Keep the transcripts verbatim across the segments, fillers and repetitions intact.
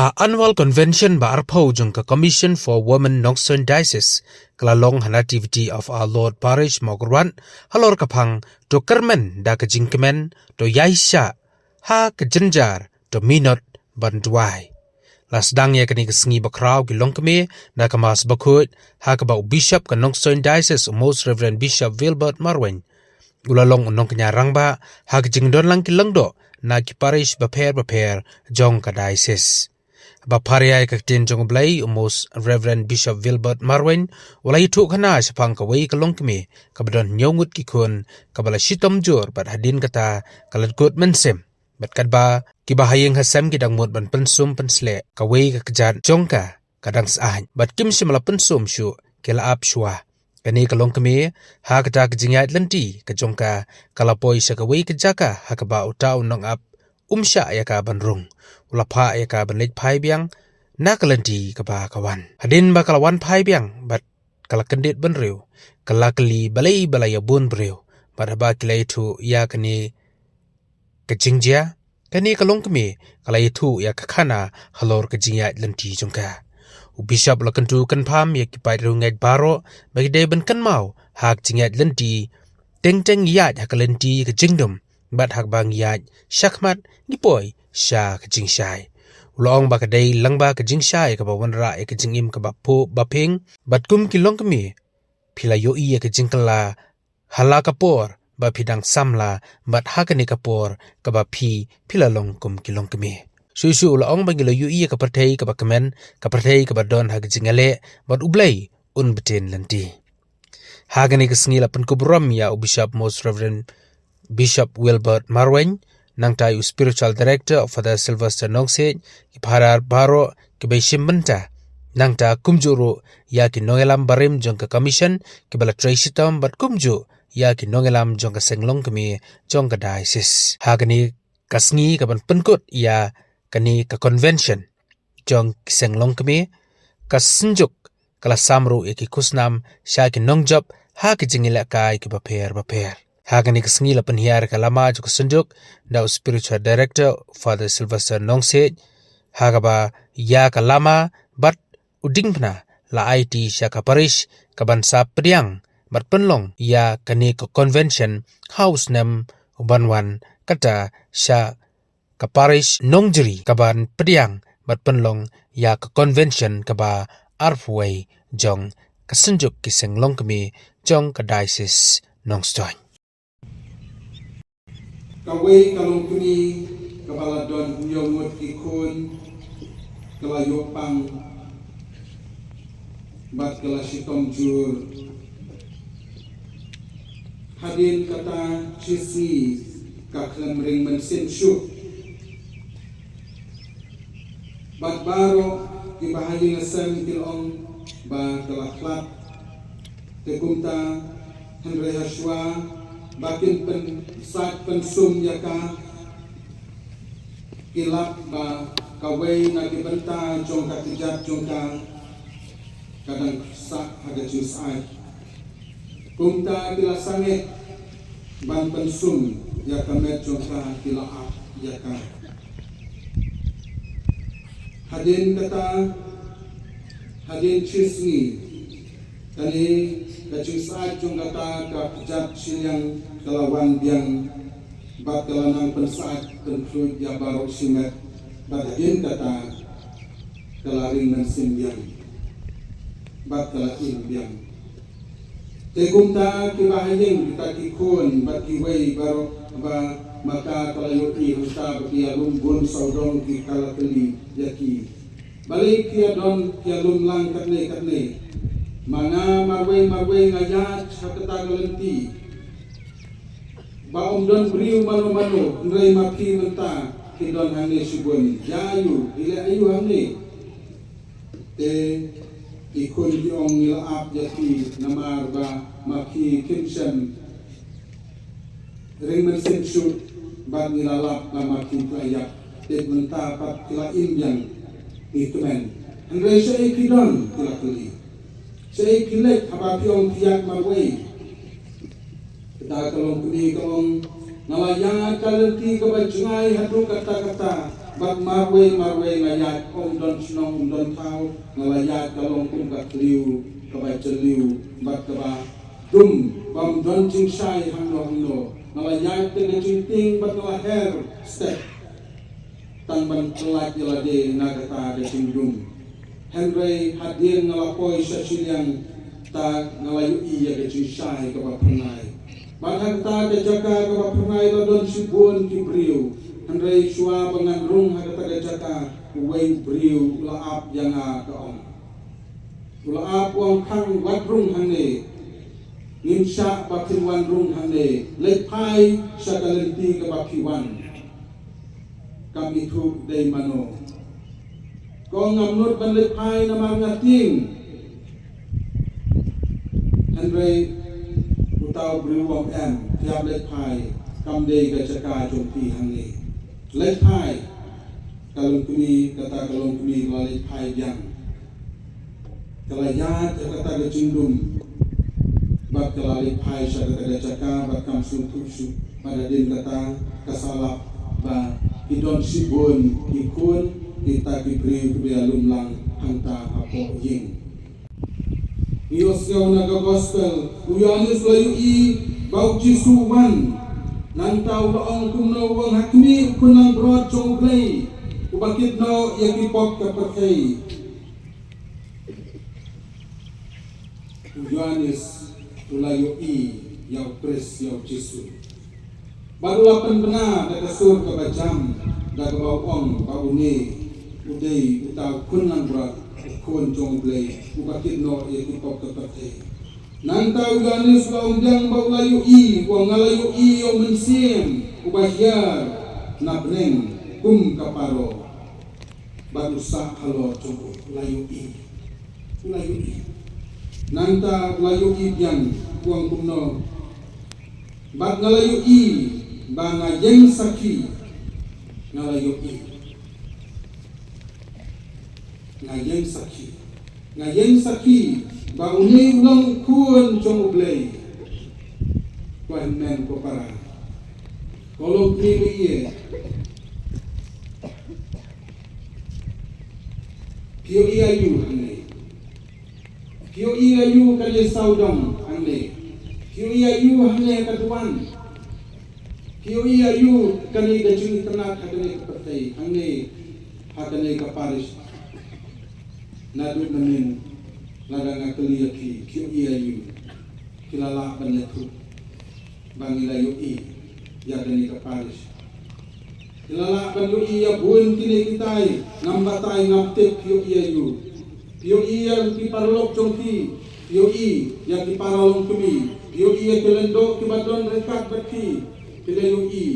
Ka Annual Convention ba arphew jong ka Commission for Women Nongstoiñ Diocese ka la long ha Nativity of Our Lord Parish, Mawkyrwat, halor ka phang to kyrmen da ka jingkmen, to ïaishah ha ka jynjar, to minot ban duwai. La sdang ïa kane ka sngi bakhraw ki longkmie da ka Mass bakhuid, ha kaba u Bishop ka Nongstoiñ Diocese, u Most Reverend Bishop Wilbert Marwein, u la long u nongkñia rangbah ha ka jingdon lang ki lyngdoh na ki parish bapher bapher jong ka diocese. Ba pharïa ïa ka ktien jong U Blei, u Most Reverend Bishop Wilbert Marwein u la ïathuh khana shaphang kawei ka longkmie kaba don hynñiew ngut ki khun, kaba la shitom jur bad hadien kata ka la kut mynsiem. Bad katba kiba ha ïing ha sem ki dang mut ban pynsum pynsleh, kawei ka kjat jong ka ka dang sah, bad kim shym la pynsum shuh, ki la ap shuwa. Kane ka longkmie, ha kata ka jingïaid lynti ka jong ka, ka la poi sha kawei ka jaka ha kaba uta u nongap um shah ïa ka ban rung. U la phah ïa ka ban leit phai biang na ka lynti kaba ka wan. Hadien ba ka la wan phai biang bad ka la kyndit bynriew, ka la kylli balei ba la ïa bun briew. Bad haba ki la ïathuh ïa kane ka jingjia, kane ka longkmie ka la ïathuh ïa ka khana halor ka jingïaid lynti jong ka. U Bishop u la kyntu kynpham ïa ki paid riewngeit baroh ba ki dei ban kynmaw ha ka jingïaid lynti, teng teng ïaid ha ka lynti ka jingdum, bad haba ngi ïaid shakhmat ngi poi sha ka jingshai. U la ong ba ka dei lyngba ka jingshai kaba wanrah ïa ka jingim kaba phuh ba pynïeng, bad kum ki longkmie phi la ïohi ïa ka jingkylla ha la ka por ba phi dang samla, bad ha kane ka por kaba phi, phi la long kum ki longkmie. Shuh shuh u la ong ba ngi la ïohi ïa ka pyrthei kaba kmen, ka pyrthei kaba don ha ka jingïaleh, bad U Blei un btin lynti. Ha kane ka sngi la pynkup burom ïa u Bishop Most Reverend Bishop Wilbert Marwein, nangta ïa u Spiritual Director Father Sylvester Nongsiej, ki Phadar baroh kiba shim bynta, nangta kumjuh ruh ïa ki nongïalam barim jong ka Commission kiba la trei shitom, bad kumjuh ïa ki nongïalam jong ka seng longkmie jong ka diocese. Ha kane ka sngi kaban pynkut ïa kane ka convention jong ki seng longkmie, ka Synjuk ka la sam ruh ïa ki khusnam sha ki nongjop ha ki jingïalehkai kiba pher bapher. Ha kane ka sngi la pynhiar ka lama jong ka Synjuk da u Spiritual Director Father Sylvester Nongsiej, ha kaba ïa ka lama bad u diengphna la aiti sha ka parish kaban sa pdiang bad pynlong ïa kane ka convention ha u snem uban wan, kata sha ka parish Nongjri kaban pdiang bad pynlong ïa ka convention kaba arphew wei jong ka Synjuk ki seng longkmie jong ka diocese Nongstoiñ. Kawei ka longkmie kaba la don hynñiew ngut ki khun ka la ïoh pang bad ka la shitom jur. Hadien kata shi sngi ka khlem ring mynsiem shuh. Bad baroh kiba ha ïing ha sem ki la ong ba ka la khlad. Te kumta, hynrei ha shuwa ba kin pynsaid pynsum ïa ka, ki lap ba kawei na ki bynta jong ka kjat jong ka ka dang sah ha ka jingsyaid. Kumta ki la sangeh ban pynsum ïa ka met jong ka, ki la ap ïa ka. Hadien kata, hadien shi sngi, kane ka jingsyaid jong kata ka kjat shiliang ka la wan biang, bad ka la nang pynsaid pynkhluit ïa baroh shimet, bad hadien kata ka la ring mynsiem biang bad ka la im biang. Te kumta kiba ha ïing kita ki khun bad kiwei baroh ba ma ka ka la ïohi hangta ba ki ïalum bun sawdong ki ka la kylli ïa ki, balei ki ïa don ki ïalum lang katne katne? Ma nga marwei marwei nga ïaid ha kata ka lynti ba ym don briew mano mano, hynrei ma phi mynta phi don hangne shibun. Ïa aïu, phi leh aïu hangne? Te ki khun ki ong, ngi la ap ïa phi namar ba ma phi kim shym ring mynsiem shuh, bad ngi la lap ba ma phi la ïap. Te mynta pat phi la im biang, ngi kmen. Hynrei shaei phi don, ki la kylli. Shaei phi leit haba phi ong phi ïaid marwei? Kata ka longkmie ka ong, nga la ïaid ka lynti kaba jngai haduh katta katta, Bad marwei marwei nga ïaid, ym don shnong ym don thaw, nga la ïaid ka long kum ka thliew kaba jylliew bad kaba dum, bym don jingshai hangno hangno. Nga la ïaid da ka jingtieng bad nga la her step tang ban pyllait ïa lade na kata ka jingdum. Hynrei hadien nga la poi sha shiliang, ta nga la ïohi ïa ka jingshai kaba phyrnai. Bad ha kata ka jaka kaba phyrnai la don shibun ki briew. Hynrei shuwa ba ngan rung ha kata ka jaka, uwei u briew u la ap ïa nga, ka ong. U la ap, u ong, khang wat rung hangne. Ngim shah ba phin wan rung hangne. Leit phai sha ka lynti kaba phi wan. Kam ithuh dei mano. Ka ong, ngam nud ban leit phai namar nga tieng. Hynrei uta u briew u ong, em, phi hap leit phai. Kam dei ka jaka jong phi hangne. Leit phai. Ka longkmie, kata ka longkmie ka la leit phai biang. Ka la ïaid ha kata ka jingdum bad ka la leit phai sha kata ka jaka bad kam sngewthuh shuh. Bad hadien kata ka sa lap ba ki don shibun ki khun kita ki briew kiba ïalum lang hangta hapoh ïing. Ngi ïohsngew na ka gospel, u Ïoannis u la ïohi ba u Jisu u wan. Nangta u la ong kumno, u ong, ha khmih u khun langbrot jong U Blei, uba kit noh ïa ki pop ka pyrthei. U Ïoannis u la ïohi ïa u Khrist, ïa u Jisu. Bad u la pynbna da ka sur kaba jam, da kaba u ong ba une u dei uta u khun langbrot, u khun jong U Blei, uba kit noh ïa ki pop ka pyrthei. Nangta u Ïoannis u la ong biang ba u la ïohi, u ong, nga la ïohi ïa u Mynsiem uba hiar na bneng kum ka paro. Bad u sah halor jong u, u la ïohi. U la ïohi. Nangta u la ïohi biang, u ong kumno. Bad nga la ïohi ba nga ïeng sakhi. Nga la ïohi. Nga ïeng sakhi. Nga ïeng sakhi ba une u long u Khun jong U Blei. Ko hynmen ko para, ko longkmie ba ïeit, phi ïohi aïu hangne? Phi ïohi aïu kane sawdong hangne? Phi ïohi aïu hangne ka duwan? Phi ïohi aïu kane ka jingitynnad ha kane ka pyrthei, hangne ha kane ka parish? Naduh mynnin, lada nga kylli ïa phi, phi ïohi aïu, phi la lah ban ïathuh ba ngi la ïohi ïa kane ka parish. Phi la lah ban ïohi ïa bun kine kitai, ngam batai ngam tip phi ïohi aïu. Phi ïohi ïa ki paralok jong phi, phi ïohi ïa ki para longkmie, phi ïohi ïa ki lyngdoh kiba don ryngkat bad phi, phi la ïohi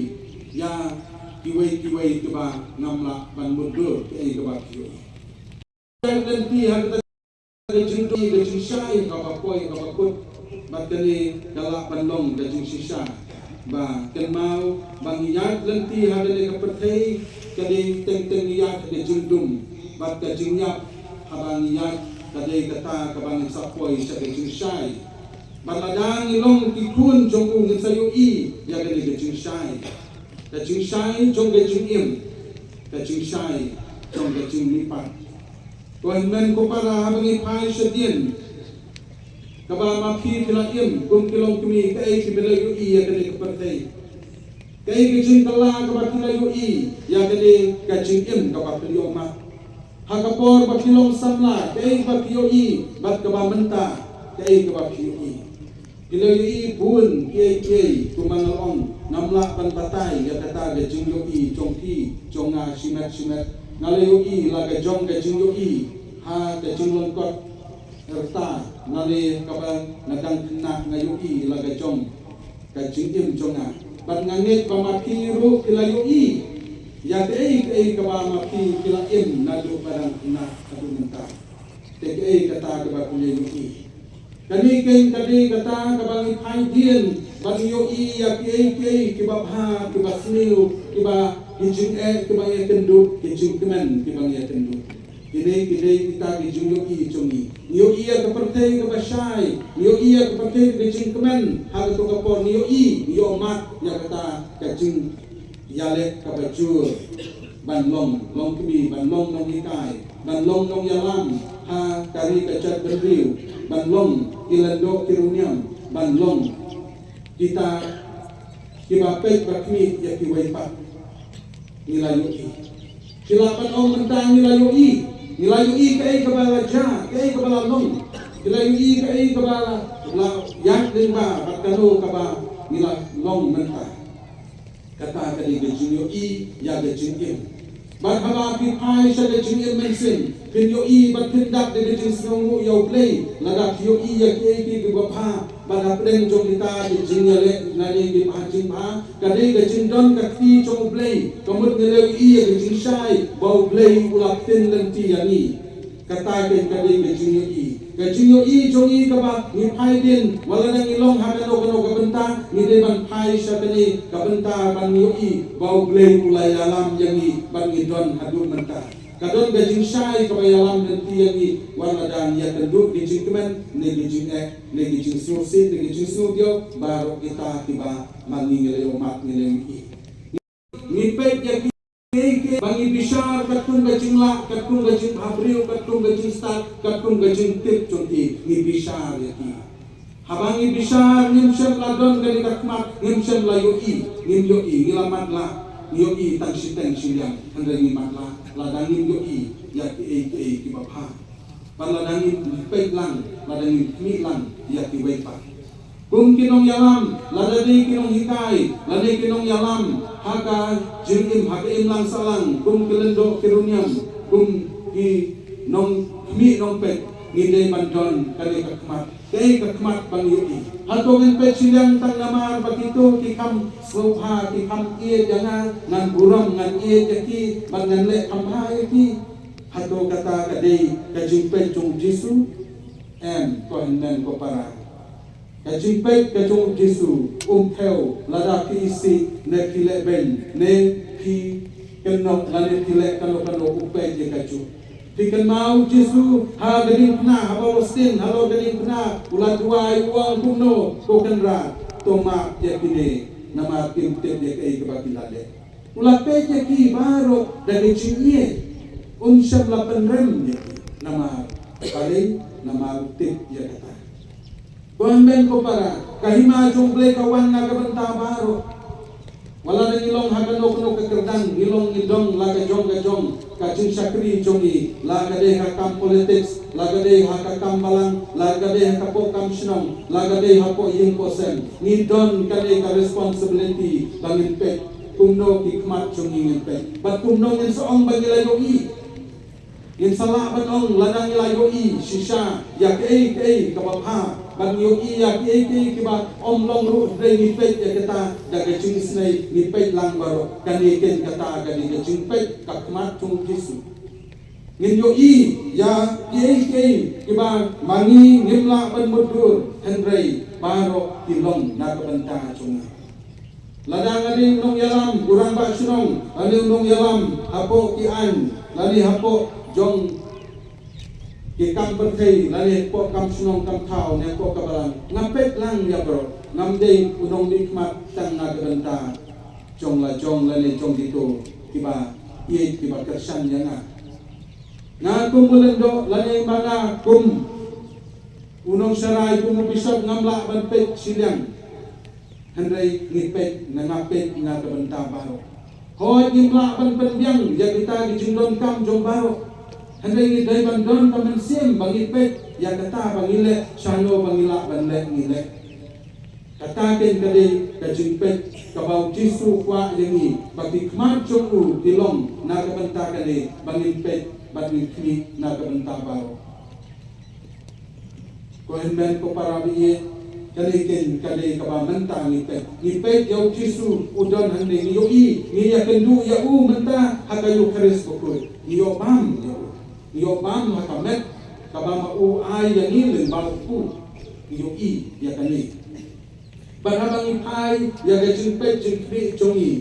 ïa kiwei kiwei kiba ngam lah ban mutdur kaei kaba phi ïohi. Ïaid lynti ha kata ka jingdum, ka jingshai kaba poi kaba kut, bad kane ka lah ban long ka jingshisha. Ba kynmaw ba ngi ïaid lynti ha kane ka pyrthei, ka dei teng teng ngi ïaid ha ka jingdum bad ka jingïap. Haba ngi ïaid, ka dei kata kaba ngin sa poi sha ka jingshai. Bad lada ngi long ki khun jong u, ngin sa ïohi ïa kane ka jingshai, ka jingshai jong ka jingim, ka jingshai jong ka jingmihpat. Ko hynmen ko para, haba ngi phai shadien, kaba ma phi phi la im kum ki longkmie, kaei phi la ïohi ïa kane ka pyrthei? Kaei ka jingkylla kaba phi la ïohi ïa kane ka jingim kaba phi la ïoh mad? Ha ka por ba phi long samla, kaei kaba phi ïohi, bad kaba mynta, kaei kaba phi ïohi? Phi la ïohi bun kiei kiei, kumba nga la ong, ngam lah ban batai ïa kata ka jingïohi jong phi jong nga shimet shimet. Nga la ïohi la ka jong ka jingïohi ha ka jinglong kot rta, nane kaba nga dang khynnah nga ïohi la ka jong ka jingim jong nga. Bad nga ngeit ba ma phi ruh phi la ïohi ïa kaei kaei kaba ma phi phi la im naduh ba dang khynnah haduh mynta. Te kaei kata kaba phi la ïohi? Kane keiñ ka dei kata kaba ngi phai dien bad ngi ïohi ïa kiei kiei kiba bha, kiba sniew, kiba, ki jingeh kiba ngi ïakynduh, ki jingkmen kiba ngi ïakynduh. Kine ki dei kita ki jingïohi jong ngi. Ngi ïohi ïa ka pyrthei kaba shai, ngi ïohi ïa ka pyrthei ka jingkmen, ha kato ka por ngi ïohi, ngi ïoh mad ïa kata ka jingïaleh kaba jur. ban long longkmie, ban long nonghikai, ban long nongïalam ha ka ri ka jaitbynriew, ban long ki lyngdoh ki riewniam, ban long kita kiba peit ba khmih ïa kiwei pat. Ngi la ïohi, ngi la pynong mynta, ngi la ïohi, ngi la ïohi kaei kaba la jia, kaei kaba la long, ngi la ïohi kaei kaba la, la ïaid lyngba bad kano kaba ngi la long mynta. Kata ka dei ka jingïohi ïa ka jingim. Bad haba phi phai sha ka jingim mynsiem, phin ïohi bad phin dap da ka jingsngewnguh ïa U Blei lada phi ïohi ïa kiei kiei kiba bha. Bad hapdeng jong kita ki jingïaleh lane ki bha jingbha, ka dei ka jingdon ka kti jong U Blei. Ka mut ngi la ïohi ïa ka jingshai ba U Blei u la pynlynti ïa ngi. Kata ka dei ka jingïohi, ka jingïohi jong ngi kaba ngi phai dien, wat la dang ngi long ha kano kano ka bynta, ngi dei ban phai sha kane ka bynta ban ïohi ba U Blei u la ïalam ïa ngi bad ngi don haduh mynta. Ka don ka jingshai kaba ïalam lynti ïa ngi wat la dang ïa ka duh ka jingkmen ne ka jingeh ne ka jingsngewsih ne ka jingsngewdiaw, baroh kita kiba ma ngi ngi la ïohmad ngi la ïohi. Ngi peit ïa kiei kiei ba ngi bishar katkum ka jinglah, katkum ka jingbhabriew, katkum ka jingstad, katkum ka jingtip jong ki, ngi bishar ïa ki. Haba ngi bishar ngim shym la don kane ka khmat, ngim shym la ïohi, ngim ïohi, ngi la matlah, ngi ïohi tang shiteng shiliang, hynrei ngi matlah lada ngim ïohi ïa kiei kiei kiba bha. Bad lada ngim peit lang, lada ngim khmih lang ïa kiwei pat. Kum ki nongïalam, lada dei ki nonghikai, lada dei ki nongïalam ha ka jingim, ha ka imlang sahlang, kum ki lyngdoh ki riewniam, kum ki nongkhmih nongpeit, ngi dei ban don kane ka khmat, kaei ka khmat ban ïohi. Hato ngan peit shiliang tang namar ba kito ki kham sngewbha, ki kham ïeit ïa nga, ngan burom, ngan ïeit ïa ki bad ngan leh kham bha ïa ki? Hato kata ka dei ka jingpeit jong U Jisu? Em, ko hynmen ko para. Ka jingpeit ka jong U Jisu um thew lada phi isih ne phi leh beiñ ne phi kynnoh lane phi leh kano kano, u peit ïa kajuh. Phi kynmaw U Jisu ha ka diengphna, haba u la sdien halor ka diengphna, u la duwai, u ong kumno? Ko Kynrad, to map ïa kine, namar kim tip ïa kaei kaba ki la leh. U la peit ïa ki baroh da ka jingïeit. Um shym la pynrem ïa ki. Namar balei? Namar u tip ïa kata. Ko hynmen ko para, ka hima jong U Blei ka wan na ka bynta baroh. Wat la ngi long ha kano kano ka kyrdan, ngi long ngi don la ka jong ka jong ka jingshakri jong ngi, la ka dei ha ka kam politics, la ka dei ha ka kam balang, la ka dei ha ka poh kam shnong, la ka dei hapoh ïing poh sem, ngi don kane ka responsibility ba ngin peit kumno ki khmat jong ngi ngin peit bad kumno ngin sa ong ba ngi la ïohi. Ngin sa lah ban ong lada ngi la ïohi shisha ïa kaei kaei kaba bha, ban ïohi ïa kaei kaei kaba ym long ruh, hynrei ngi peit ïa kata da ka jingisynei, ngi peit lang baroh. Kane keiñ kata ka dei ka jingpeit ka khmat jong U Jisu. Ngin ïohi ïa kiei kiei kiba ma ngi ngim lah ban mutdur, hynrei baroh ki long na ka bynta jong nga. Lada nga dei u nongïalam, u rangbah shnong, nga dei u nongïalam hapoh ki aiñ, lane hapoh jong ki kam pyrthei, lane hapoh kam shnong kam thaw, ne hapoh ka balang, nga peit lang ïa baroh. Ngam dei u nongmihkhmat tang na ka bynta jong la jong lane jong kito kiba ïeit, kiba kyrshan ïa nga. Nga kum u lyngdoh lane ma nga kum u nongsharai, kum u bishop, ngam lah ban peit shiliang. Hynrei ngi peit, nga, nga peit na ka bynta baroh. Hooid, ngim lah ban pynbiang ïa kita ki jingdonkam jong baroh. Hynrei ngi dei ban don ka mynsiem ba ngi peit ïa kata ba ngi leh, shano ba ngi lah ban leh ngi leh. Kata keiñ ka dei ka jingpeit kaba U Jisu u kwah ïa ngi, ba ki khmat jong u ki long na ka bynta kane, ba ngin peit bad ngin khmih na ka bynta baroh. Ko hynmen ko para ba ïeit, kane keiñ ka dei kaba mynta ngi peit. Ngi peit ïa U Jisu u don hangne, ngi ïohi, ngi ïakynduh ïa u mynta ha ka Eukharist bakhuid. Ngi ïoh bam ïa u. Ngi ïoh bam ha ka met kaba ma u ai ïa ngi lyngba u kpu. Ngi ïohi ïa kane. Bad haba ngi phai ïa ka jingpeit jingkhmih jong ngi,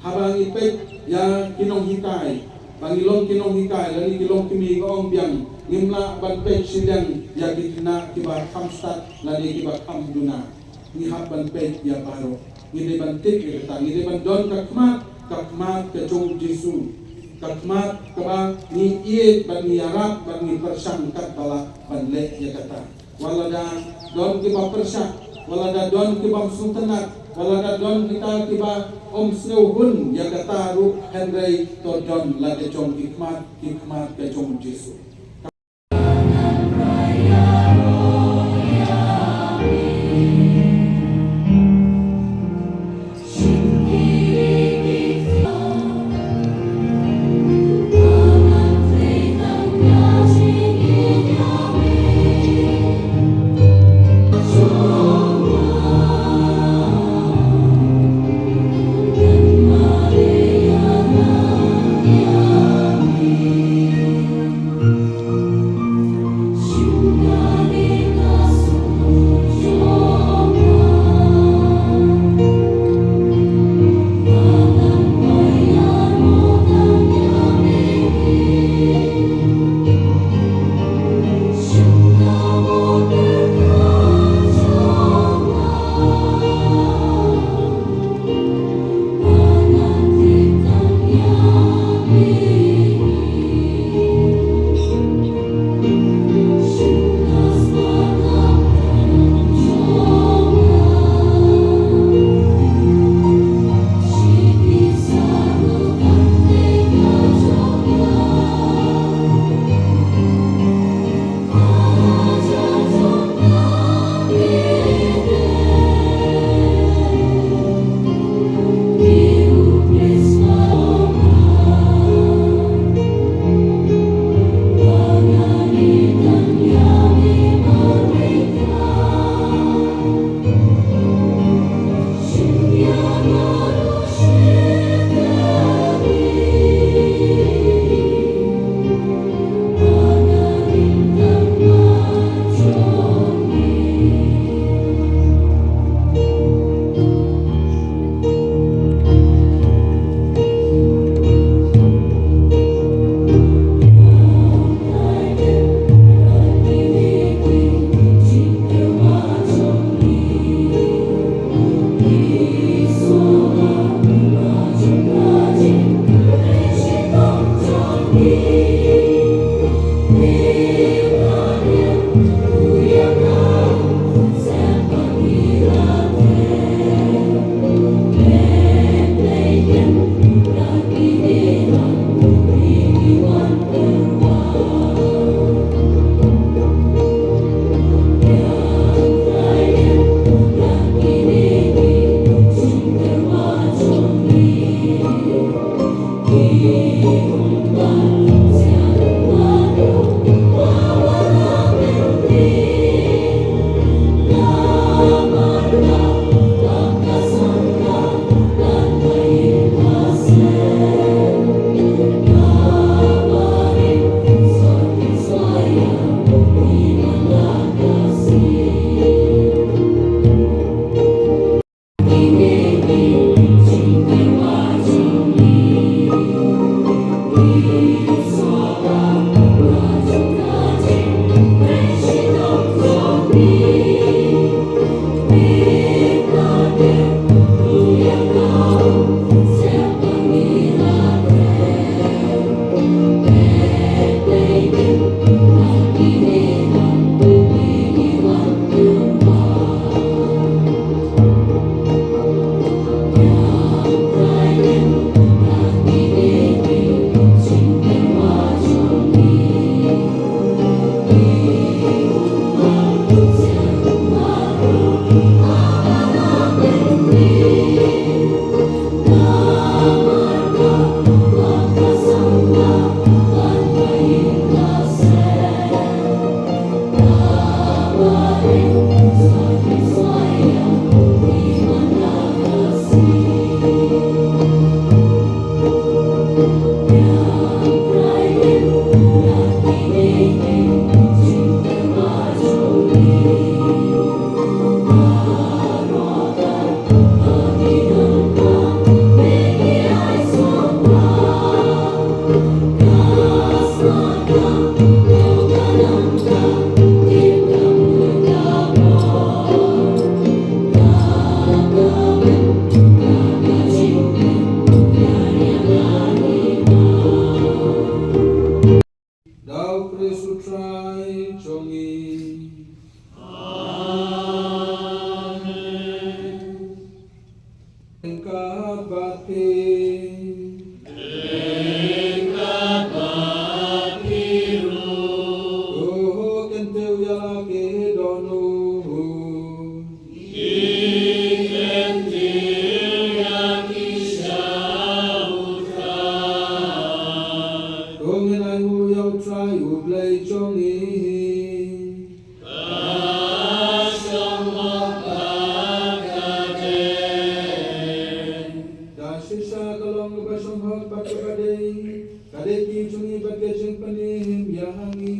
haba ngi peit ïa ki nonghikai, ba ngi long ki nonghikai lane ki longkmie, nga ong biang, ngim lah ban peit shiliang ïa ki khynnah kiba kham stad lane kiba kham duna. Ngi hap ban peit ïa baroh. Ngi dei ban tip ïa kata, ngi dei ban don ka khmat, ka khmat ka jong U Jisu. Ka khmat kaba ngi ïeit bad ngi ïarap bad ngi pyrshang katba lah ban leh ïa kata. Wat lada don kiba pyrshah, wat lada don kibym sngewtynnat, wat lada don kita kiba ym sngewhun ïa kata ruh, hynrei to don la ka jong ki khmat, ki khmat ka jong u Jisu. Ïa ki shah u Trai. To ngin ainguh ïa u Trai u Blei jong ngi. Ka shong bha ka dei. Da shisha ka long kaba shong hok bad kaba dei. Ka dei ki jong ngi bad ka jingpynim ïa ngi.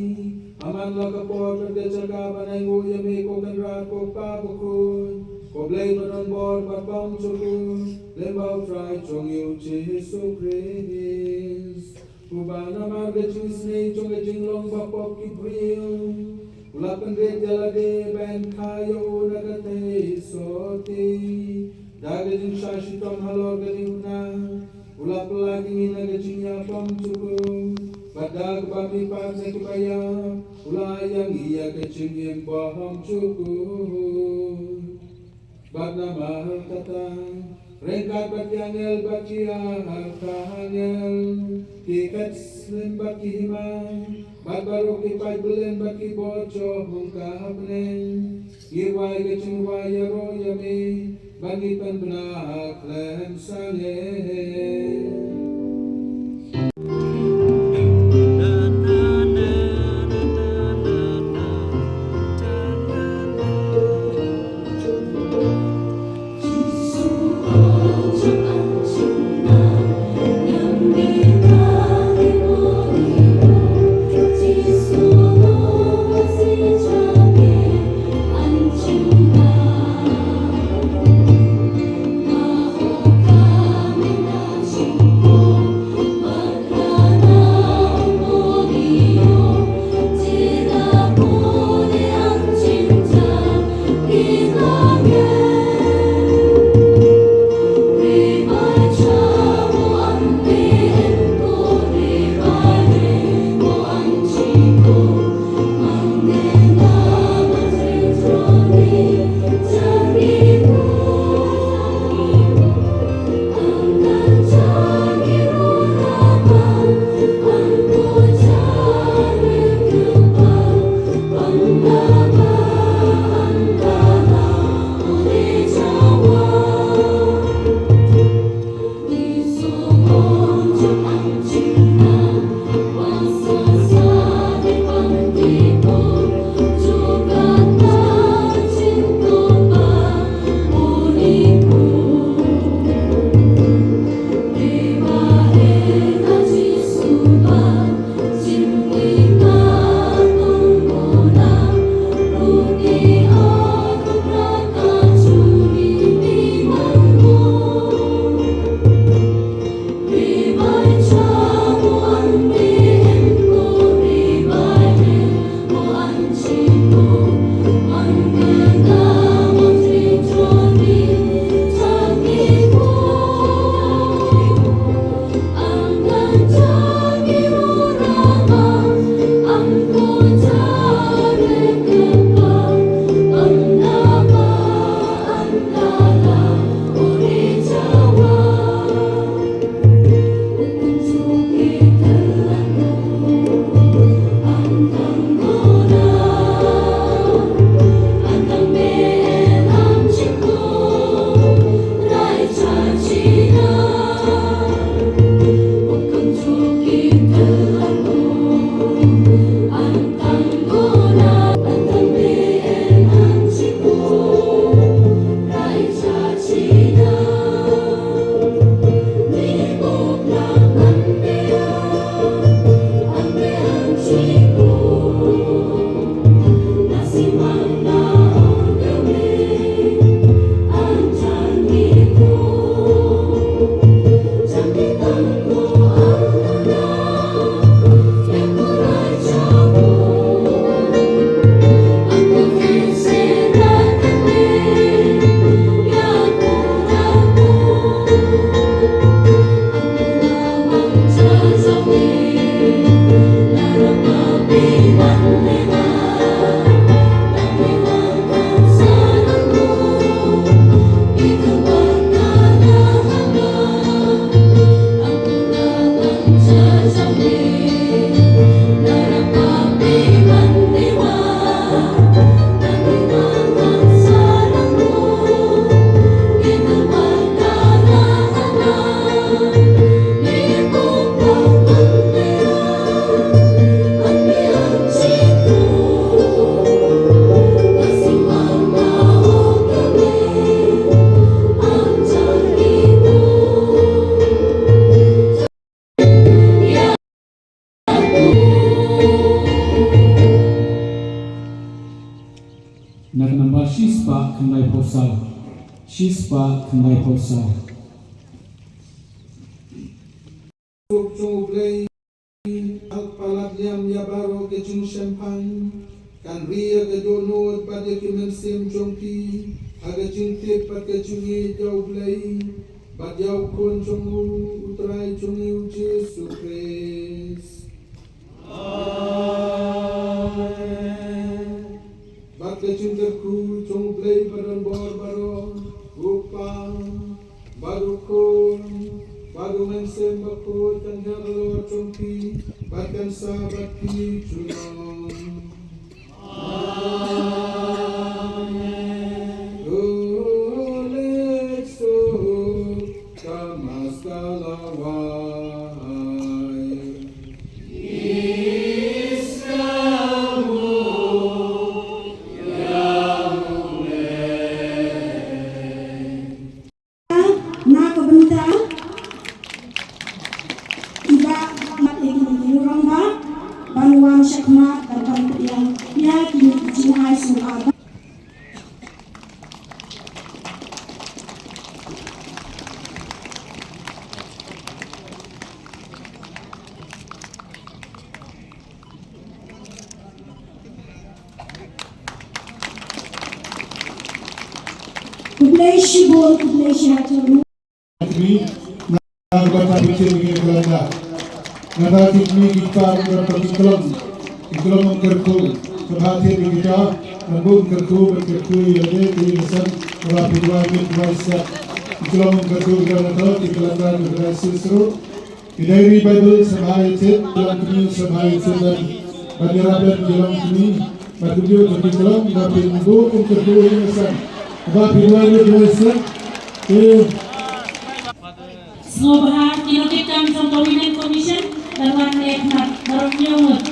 Haman la ka por bad ka jaka ban ainguh ïa me ko Kynrad ko Kpa bakhuid, ko Blei ba don bor bad bymjukut, lyngba u Trai jong ngi u Jisu Khrist. Uba namar ka jingisynei jong ka jinglong bapop ki briew, u la pynrit ïa lade ban kha ïa u na ka theisotti. Da ka jingshah shitom halor ka diengphna, u la pyllait ïa ngi na ka jingïap bymjukut. Bad da kaba mihpat na kiba ïap, u la ai ïa ngi ïa ka jingim bymjukut. Bad namar kata, ryngkat bad ki angel bad ki archangel, ki kait slim bad ki hima, bad baroh ki paid byllien bad ki bor jong ka bneng, ngi rwai ka jingrwai ïaroh ïa me, ban ngi pynbna khlem sangeh. Nambar shispah khyndaiphew saw. Shispah khyndaiphew saw. Suk jong U Blei, ha ka palat liam ïa baroh ka jingshemphang, kan ri ïa ka dohnud bad ïa ki mynsiem jong ki ha ka jingtip bad ka jingïeit ïa U Blei bad ïa U Khun jong u, U Trai jong ngi U Jisu Khrist. Amen. Bad ka jingkyrkhu jong U Blei badonbor baroh, U Kpa bad U Khun bad U Mynsiem Bakhuid, kan hiar halor jong phi bad kan sah bad phi junom. Amen. To leit suk ka Mass ka la wai. Na ka bynta kiba mat ïa kine ki rangbah ban wan shakhmat bad ban pdiang ïa kine ki jingai sngewbha. Khublei shibun, khublei shibun. Kini, na ka bynta pynshai ïa ka lada. Nga da kini ki kpa ruh da ki khlem, ki khlem kyrkhu. Sngewbha thied ïa kita, ngan buh kyrkhu, ban kyrkhu ïa lade, ki ïa san, kaba phi duwai miet duwai siat. Ki khlem kyrkhu ïa lade, ki khlem kyrkhu ïa lade, Ki diary Bible sngewbha ïa thied, ki longkmie sngewbha ïa thied ban, ban ïarap ïa ki longkmie, bad kumjuh ki khlem, ba phin buh kum kyrkhu ïa ka san. Ba phin wan ïa ka san. Ki sngewbha ki nongtrei kam jong ka Women Commission, ban wan leh khmat baroh hynñiew ngut.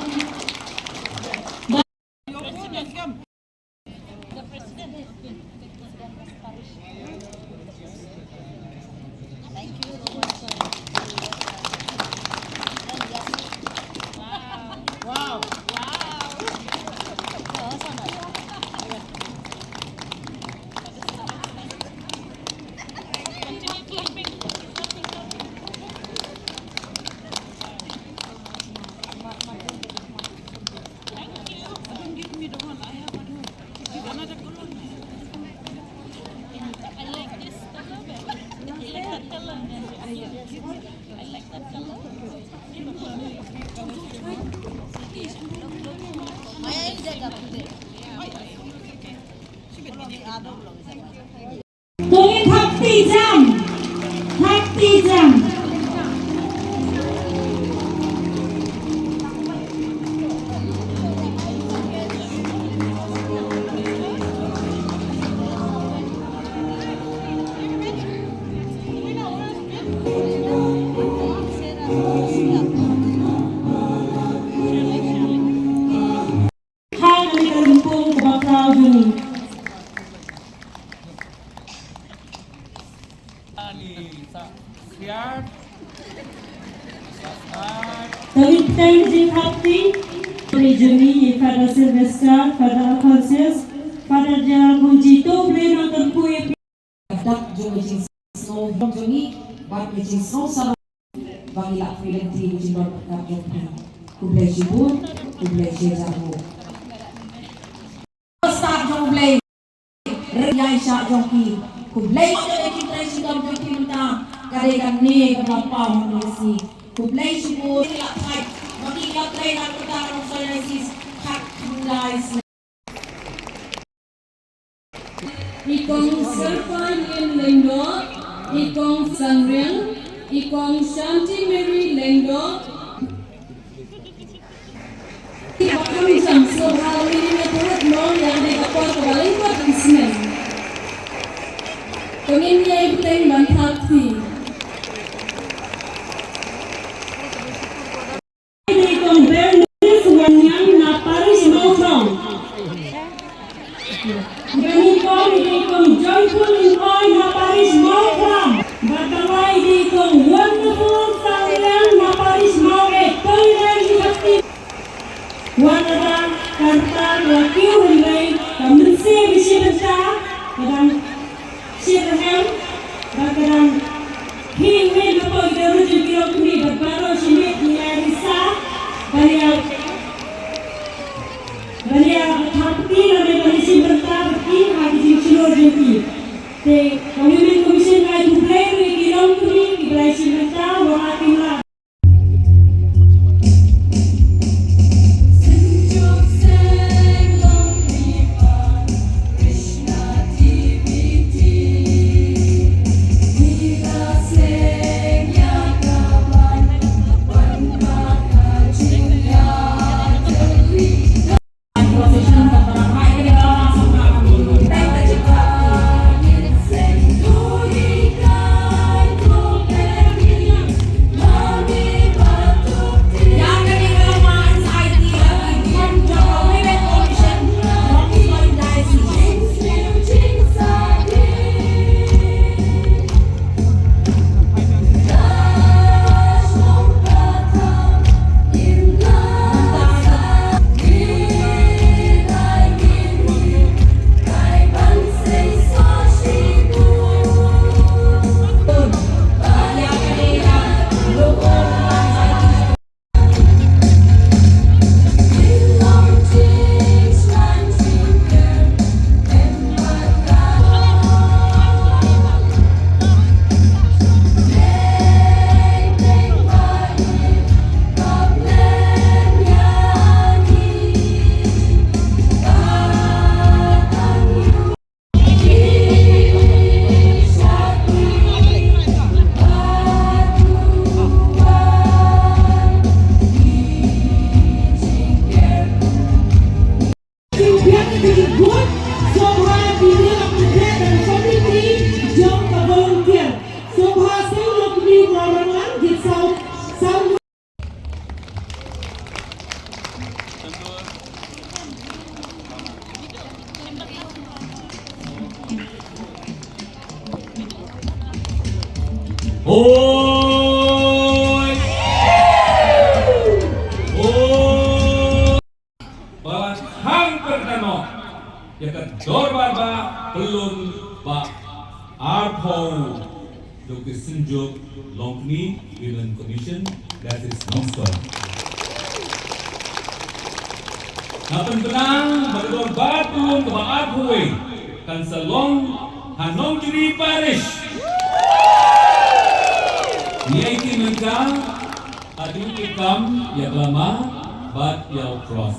Tony Thapti Jam. Thapti Jam. Ha kane ka lympung kaba khraw jong ngi. Tang ïa ka jingkyrpad, Father Sylvester, Father Alphonsus, Father Gerald Bungji, to Blei nongkyrkhu ïa phi. Ka dak jong ka jingsngew jong ngi bad ka jingsngew sarom ba ngi la poi lynti ka jingdon ryngkat jong phi. Khublei shibun, khublei shihajar nguh. Stad jong U Blei, ïaishah jong ki. Khublei ïa ka jingtrei shitom jong ki mynta, ka dei kane kaba paw ha kane ka sngi. Khublei shibun. Ngi la peit ba ki la trei na ka bynta ka Nongstoiñ Diocese khatkhyndai snem. I Kong Serpain Lyngdoh, i Kong Sangriang, i Kong Shanti Mary Lyngdoh. Ki ba kham jam sngewbha ïa ngi, ngi pyrshah mo ïa ka dei ka por kaba lyngkot ki snem. To ngin ïai bteng ban thap kti. Dei Kong Bernice Wanniang na Parish Mawthrong. Kane ka dei Kong Joyful Lyngkhoi na Parish Mawthrong. Bad kawei dei Kong Wonderful Sangriang na Parish Mawkeh. Khublei shibun. Wat la da ka rta ka la kiew hynrei ka mynsiem Shisha bynta ka dang shitrhem bad ka dang khih ïa ka pyrthei jong ki longkmie bad baroh shi miet ngi ai risa ban ïa ban ïa thap ki lane ban ïa shim bynta bad ki ha ki jingshlur jong ki. Te ka Women Commission ka ai khublei ruh ïa ki longkmie kiba la ïa shim bynta, wat la kim lah. Hoi! Hoi! Ba la khang pyrkhat noh ïa ka dorbar ba pyllun ba arphew jong ki Synjuk Longkmie Women Commission, Diocese Nongstoiñ. Nga pynbna ba ka dorbar pyllun kaba arphew wei kan sa long ha Nongjri Parish. Ngi aiti mynta haduh ki kam ïa ka lama bad ïa u cross.